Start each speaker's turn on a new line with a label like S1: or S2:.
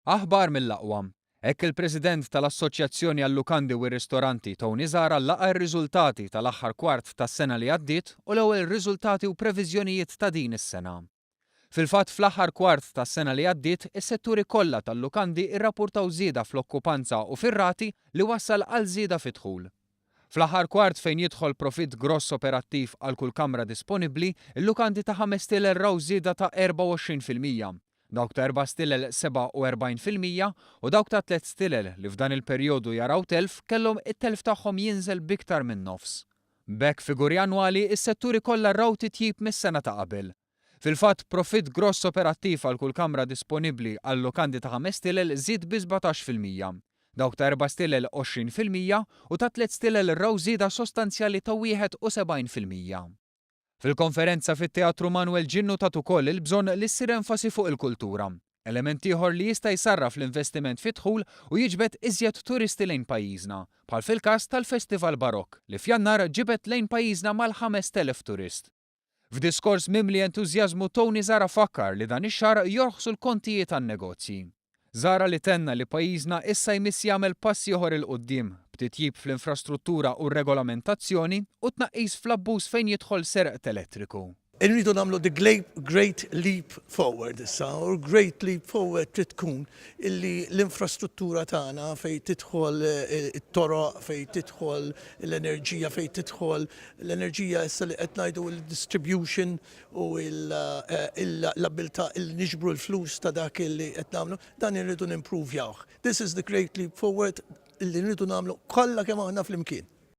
S1: Aħbar mill-aqwa. Hekk il-President tal-Assoċjazzjoni għal-Lukandi u r-Ristoranti Tony Zahra laqa' r-riżultati tal-aħħar kwart tas-sena li għaddiet u l-ewwel riżultati u previżjonijiet ta' din is-sena. Fil-fatt fl-aħħar kwart tas-sena li għaddiet is-setturi kollha tal-lukandi rrappurtaw żieda fl-okkupanza u fir-rati li wassal għal żieda fid-dħul. Fl-aħħar kwart fejn jidħol profitt gross operattiv għal kull kamra disponibbli, il-lukandi ta' ħames stilel raw żieda ta' 24%, dawk ta' erba' stilel 47% u dawk ta' tliet stilel li f'dan il-perjodu jaraw telf kellhom it-telf tagħhom jinżel b'iktar minn nofs. B'hekk figuri annwali is-setturi kollha raw titjib mis-sena ta' qabel. Fil-fatt, profitt gross operattiv għal kull kamra disponibbli għal lukandi ta' ħames stilel żied bi 17%, dawk ta' erba' stilel 20% u ta' tliet stilel raw żieda sostanzjali ta' 71%. Fil-konferenza fit-Teatru Manuel ġie nnutat ukoll il-bżonn li ssir enfasi fuq il-kultura, element ieħor li jista' jsarraf l-investiment fid-dħul u jiġbed iżjed turisti lejn pajjiżna, bħal fil-każ tal-Festival Barokk li f'Jannar ġibed lejn pajjiżna mal-5,000 turist. F'diskors mimli entużjażmu Tony Zahra fakkar li dan ix-xahar jorħsu l-kontijiet għan-negozji. Zahra li tenna li pajjiżna issa jmiss jagħmel pass ieħor 'il quddiem, b'titjib fl-infrastruttura u r-regolamentazzjoni u tnaqqis fl-abbuż fejn jidħol serq t'elettriku.
S2: Irridu nagħmlu the great leap forward issa, u l-great leap forward trid tkun illi l-infrastruttura tagħna fejn tidħol it-toroq, fejn tidħol l-enerġija, fejn tidħol l-enerġija issa li qed ngħidu l-distribution u l-abbiltà li niġbru l-flus ta' dak li qed nagħmlu, dan irridu nimpruvjawh. This is the great leap forward li rridu nagħmlu kollha kemm aħna flimkien.